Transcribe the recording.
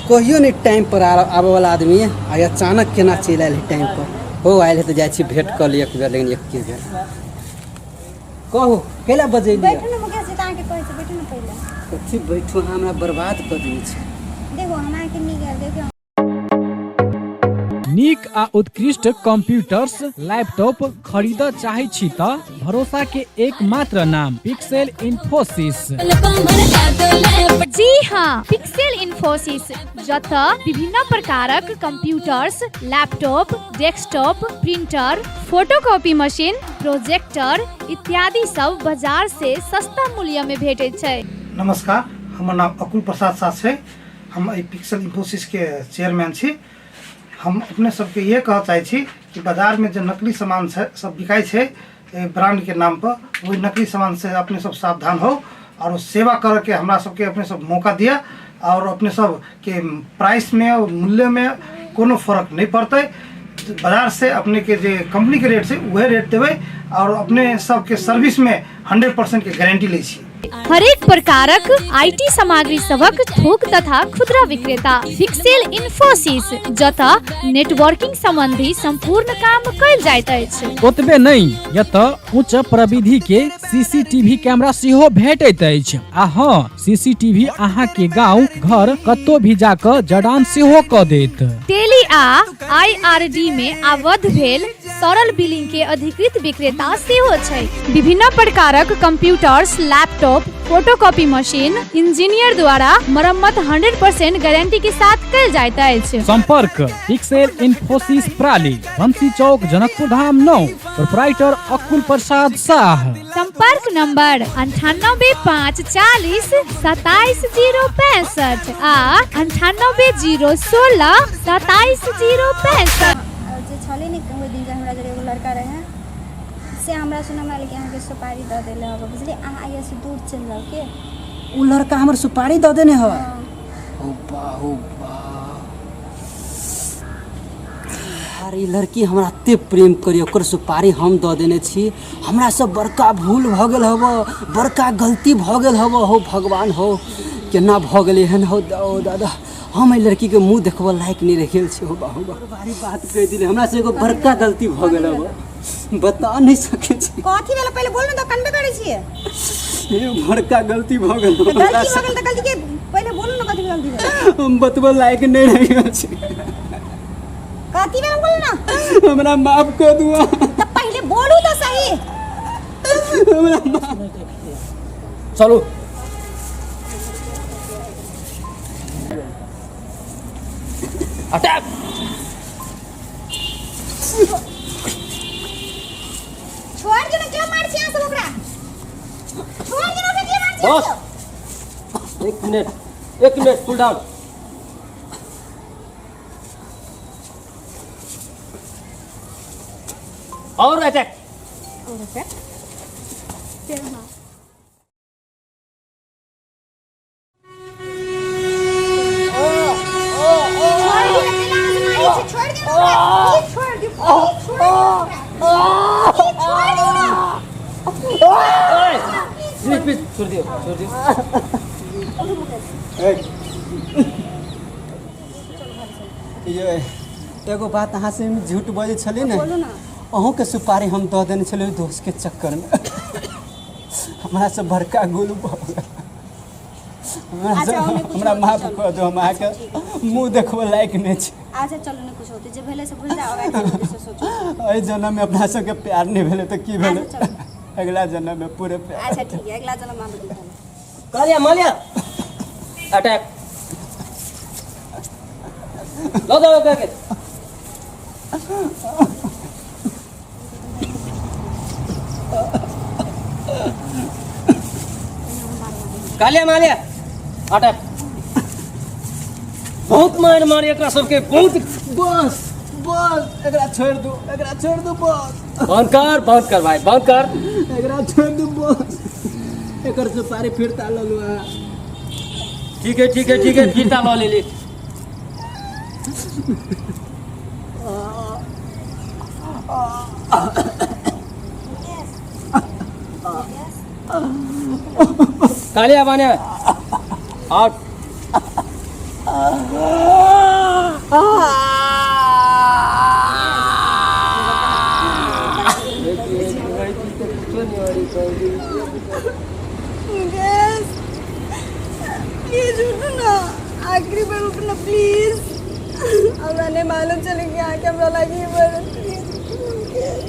कहियो नहि टाइम पर आबऽ वाला आदमी आइ अचानक केना चलि आयल है टाइम पर। हो आयल है तऽ जाइ छी भेंट कऽ ली एक बेर, लेकिन एके बेर। कहू कैला बजेलियै? बैठू ने मुकेश जी, तऽ अहाँके कहै छी बैठू ने पहिले। कथी बैठू, अहाँ हमरा बर्बाद कऽ देने छी। देखो हम अहाँके नीक देखियौ। नीक आ उत्कृष्ट कंप्यूटर्स लैपटॉप खरीदऽ चाहै छी तऽ भरोसा के एकमात्र नाम पिक्सेल इन्फोसिस। जी हाँ, पिक्सेल इन्फोसिस, जतऽ विभिन्न प्रकारक computers, laptop, desktop, printer, photocopy machine, projector इत्यादि सब बाजार से सस्ता मूल्य में भेटैत छै। नमस्कार, हमर नाम अकुल प्रसाद साह छै। हम एहि पिक्सल इन्फोसिसके चेयरमैन छी। हम अपने सबके इहे कहऽ चाहै छी कि बाजारमे जे नकली सामान छै सब बिकाइ छै एहि ब्रांडके नाम पर, ओहि नकली सामान से अपने सब सावधान हो और सेवा करऽके हमरा सबके अपने सब मौका दिअ और अपने सबके प्राइसमे और मूल्यमे कोनो फर्क नहि पड़तै। बाजार से अपने के जे कंपनी के रेट छै उहे रेट देबै और अपने सबके सर्विसमे 100% के गारंटी लै छी। हरेक प्रकारक IT सामग्री सभक थोक तथा खुदरा विक्रेता पिक्सेल इन्फोसिस, जतऽ नेटवर्किंग संबंधी संपूर्ण काम कयल जाइत अछि। ओतबे नहि, एतऽ उच्च प्रविधि के सीसीटीवी कैमरा सेहो भेटैत अछि। आ हँ, सीसीटीवी अहाँ के गांव घर कतौ भी जाकऽ जड़ान सेहो कऽ देत। टेली आ आईआरडी में आबद्ध भेल सरल बिलिंग के अधिकृत विक्रेता सेहो छै। विभिन्न प्रकारक computers, laptop, photocopy machine engineer द्वारा मरम्मत 100% गारंटी के साथ कयल जाइत अछि। संपर्क पिक्सेल इन्फोसिस प्राली, बंसी चौक, जनकपुर धाम 9, प्रोपराइटर अकुल प्रसाद साह। संपर्क नंबर 98 5 40 27 0 65 आ 98 0 16 27 0 65। जे छलै ने ओहि दिन जे हमरा जरे एगो लड़का रहै से हमरा सुनमे आयल कि अहाँके सुपारी दऽ देले हबे, बुझलियै? अहाँ एहिसँ दूर चलि जाउ के। ओ लड़का हमर सुपारी दऽ देने हवे? हो बा हो बा, अरे ई लड़की हमरा एते प्रेम करी, ओकर सुपारी हम दऽ देने छी। हमरा से बड़का भूल भऽ गेल हब, बड़का गलती भऽ गेल हब। हो भगवान हो, केना भऽ गेलै एहन? हो ओ दादा, हम एहि लड़कीके मुँह देखबऽ लायक नहि रहि गेल छी। हो बा हो बा, भारी बात कहि दिली, हमरा से एगो बड़का गलती भऽ गेल हब, बता नहि सकै छी। कथी भेलै पहिले बोल ने, तऽ कनबे करै छियै। ये बड़का गलती भऽ गेल। तऽ गलती भऽ गेल तऽ गलती के पहिले बोलू ने, कथी गलती भेल? हम बतबऽ लायक नहि रहि गेल छी। कथी भेल बोलू ना। हमरा माफ कऽ दू। तऽ पहिले बोलू तऽ सही। हमरा माफ। चलू। अटैक। छोड़ दियौ ने, क्यों मारै छी अहाँ सब ओकरा? छोड़ दियौ ने ओकरा, किया मारै छी बस। अहाँ सब? एक मिनट, एक मिनट, कूल डाउन। और अटैक। और अटैक फिर? हाँ, छोड़ दियौ ने, केना अहाँ से मारै छी? छोड़ दियौ ने ओकरा। प्लीज छोड़ दियौ, प्लीज छोड़ दियौ ओकरा। प्लीज छोड़ दियौ ने। प्लीज प्लीज, छोड़ दियो, छोड़ दियो। ये एगो बात अहाँ से झूठ बजै छलियै ने? बोलू ना। अहूँके सुपारी हम दऽ देने छलियै दोस्तके चक्करमे। हमरा से बड़का गोलू भऽ गेल हमरा से। अच्छा, ओने कुछ हमरा होतै, माफ चलू। कऽ दो, हम अहाँके अच्छा, ठीक। मुँह देखबऽ लायक नहि छी। अच्छा चलू, नहि कुछ होतै, जे भेलै से भूलि जाओ, आगाँ जे होतै से सोचू। एहि जन्ममे अपना सबके प्यार नहि भेलै तऽ की भेलै? अच्छा, चलू। अगिला जन्ममे पूरे प्यार। अच्छा ठीक है, अगला जन्म में दिखा। कालिया मालिया, अटैक। लो जाओ करके। कालिया मालिया, अटैक। बहुत मार मार एकरा सबके, बहुत। बस बस, एकरा छोड़ि दू, एकरा छोड़ि दू, बस। बंद कर, बंद कर भाई, बंद कर। एकरा छोड़ि दू, बस। एकर सुपारी फिरता लऽ लू अहाँ। ठीक है, ठीक है, ठीक है, फिरता लऽ लेली। कालिया बाने, आउट। मुकेश, प्लीज उठू ना, आखिरी बार उठू ना प्लीज। हमरा नहीं मालूम चले कि आके हमरा लागी, प्लीज उठू मुकेश।